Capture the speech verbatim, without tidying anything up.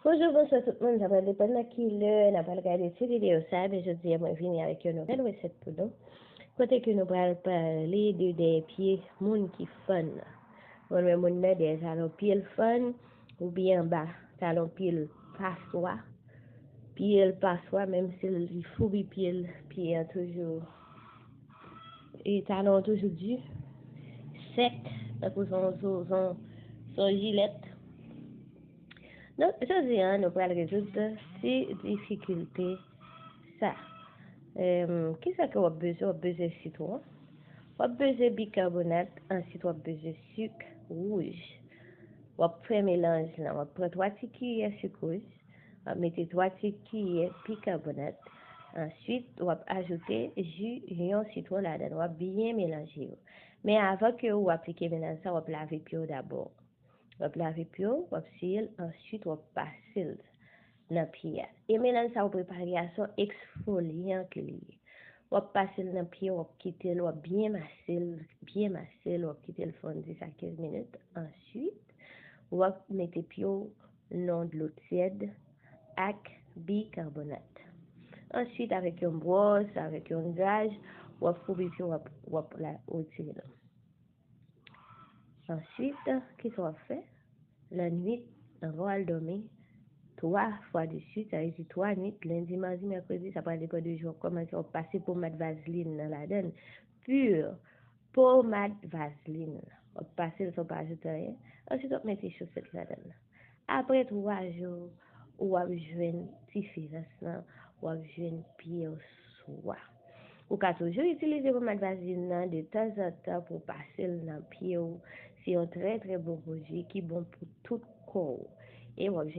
Bonjou, bonswa tout moun. Sa pral depann nan ki lè n ap al gade ti videyo sa a, men jodi a mwen vini avèk yon nouvèl resèt pou nou. Kote ke nou pral pale de dèyè pye moun ki fann. Moun wè moun nan dèyè talon pye l fann, oubyen anba talon pye l pa swa. Pye l pa swa, menm si li foubi pye l, pye an toujou, e talon an toujou di, sèk, tankou se yon, se yon, se yon jilèt. Donk, jodi a, nou pral rezoud ti difikilte sa. Em, kisa ke w ap bezwen? W ap bezwen sitwon, w ap bezwen bikabonat, answit w ap bezwen sik wouj. W ap fè melanj lan, w ap pran twa ti kiyè sik wouj, w ap mete twa ti kiyè bikabonat. Answit, w ap ajoute ji yon sitwon ladan l. W ap byen melanje yo. Men avan ke w aplike melanj sa, w ap lave pye w dabò. W ap lave pye w, w ap siye l, answit w ap pase l nan pye a. E melanj sa w prepare a, se yon eksfolyan ke li ye. W ap pase l nan pye, w ap kite l, w ap byen mase l, byen mase l, w ap kite l fonn dis a kenz minit. Answit, w ap mete pye w nan dlo tyèd ak bikabonat. Answit, avèk yon bwòs, avèk yon graj, w ap foubi pye w, w ap, w ap la, retire l. Answit, kisa w ap fè? Lannwit, anvan w al dòmi, twa fwa de swit, sa vle di twa nwit, lendi, madi, mèkredi, sa pral depann de jou w ap kòmanse, w ap pase pomad vazlin nan ladan l. Pur, pomad vazlin. W ap pase l san w pa ajoute anyen. Answit, w ap mete chosèt ladan l. Apre twa jou, w ap jwenn diferans lan, w ap jwenn pye w swa. Ou ka toujou itilize pomad vazlin nan de tanzantan pou w pase l nan pye w. Se yon trè, trè bon pwodui ki bon pou tout kò w. E w ap jwenn